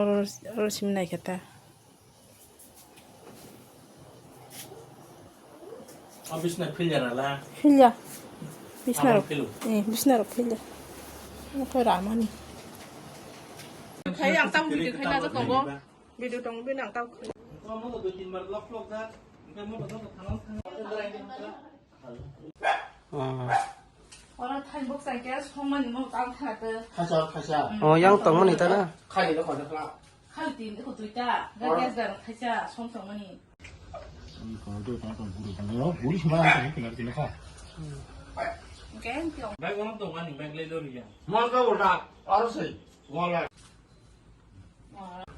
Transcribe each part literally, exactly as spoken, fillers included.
Oro, oro simi naikhe ta. O bisna philya rala. Philya. Bisna rok. Abang philu. Eh, bisna rok philya. Nokho ramani. Khai ang tamo video khai na tongo. Video tongo bini ang tamo khai. Mo dui tin bar lok lok da. Mo do do thanam thanam. Ah. Oro thain bok chai khe songmani mo tang thana te. Khaisa, khaisa. Oh, yang tongmani ta na? Khai lo khana khla. Khai tin ko tuita. Ga gas dan khaisa song songmani. Ang ko do ta ko guru kan lo. Guru sima ko ni kinar kina kha. Oke, bag ono tongmani bag le do riya. Mo ko da. Aro sei. Wala.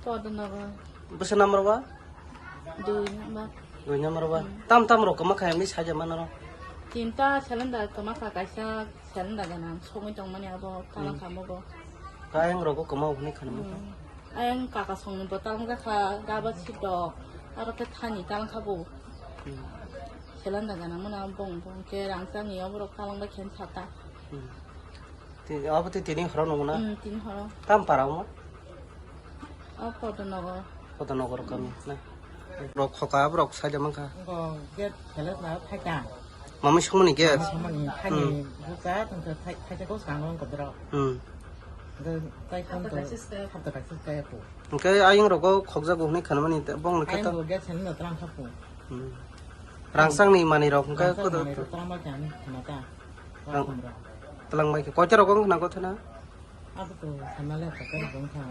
Podnogo. Bwswk number ba? Dui number. Dui number ba? Hmm. Tam tam rok kwma kha, emni saja mano ro? Tinta cylinder kwma kha, kaisa cylinder ganang sogwi tongmani abo tala kha mogo. Ka ayang rogo kwma hwnwi khana mo kha? Hmm. Ayang kaka songni bo talang jakha, gaba sidok, aro khe thani talang kha bo. Hmm. Cylinder ganang mano bong bong khe rang chani oborok talang bai khe sata. Hmm. Ti-, abo tei tini horo nungo na? Hmm, tini horo. Tam para omo? O Podonogo. Podonogo kami na. Rok khoka borok saida mankha. Go get khelet na phaika. Mami sumuni get? Mami sumuni phaini buka tongkhe phai-, phaika ko sango ko borok. Hmm. Go tai kon to hapta kaisa kaya po. Hwnkhe ayang rogo khokjago hwnwi khanmani bongni khe to. Ayang go get sani no tlang khapo. Hmm. Rangsangni manwi rok hwnkhe kodo. Manwi rok tlang ba khe ani khana ta. Rang-, tlang bai khe koita rogo wngkha na kothana? Abo to sama le kaka rok wngkha.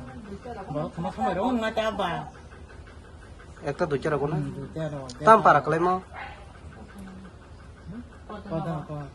Bo khama khama rok wngma ta ba. Ekta duita rogo na? Hmm, duita rogo. Tam para kwlaimo? Kodo, kodo.